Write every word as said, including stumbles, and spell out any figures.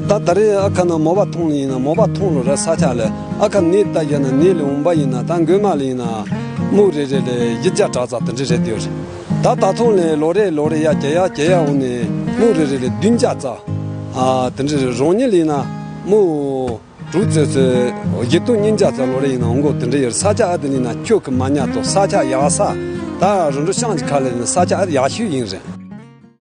ད་ད་རེས་ཨ་ཁ་ན་མོ་པ་ཐོང་ལ་ཡིན་ན་མོ་པ་ཐོང་ལ་ར་ས་ཆ་ལ་ཨ་ཁ་ནས་ད་ཡིན་ན་ནས་ལ་འོང་པ་ཡིན་ན་ད་མགོ་མ་ལ་ཡིན་ན་མུ་རེ་རེ་ལ་ཡི་བརྒྱ་དྲག་ཙག་དེ་འདྲ་རེད་དེ་ཡོད་རེད། ད་ད་ཐོང་ལ་ལོ་རེ་ལོ་རེ་ཡ་གྱ་ཡ་གྱ་ཡ་འོང་ནས་མུ་རེ་རེ་ལ་བདུན་བརྒྱ་ཙག་ཨ་དེ་འདྲ་རེད། རང་ཉིད་ལ་ཡིན་ན་མུ་དྲུག་ཙེ་ཙེ་བཞི་སྟོང་ཉིས་བརྒྱ་ཙག་ལོ་རེ་ཡིན་ན་འོང་གོ་དེ་འདྲ་ཡོད་རེད། ས་ཆ་ཨ་དེ་ལ་ཡིན་ན་ཁྱོད་ཀྱི་མ་ཉ་དོ་ས་ཆ་ཡག་ས་ད་རི་འབྲོག་ཤང་གི་ཁ་ལ་ཡིན་ན་ས་ཆ་ཨ་ཡག་ཤོས་ཡིན་རེད།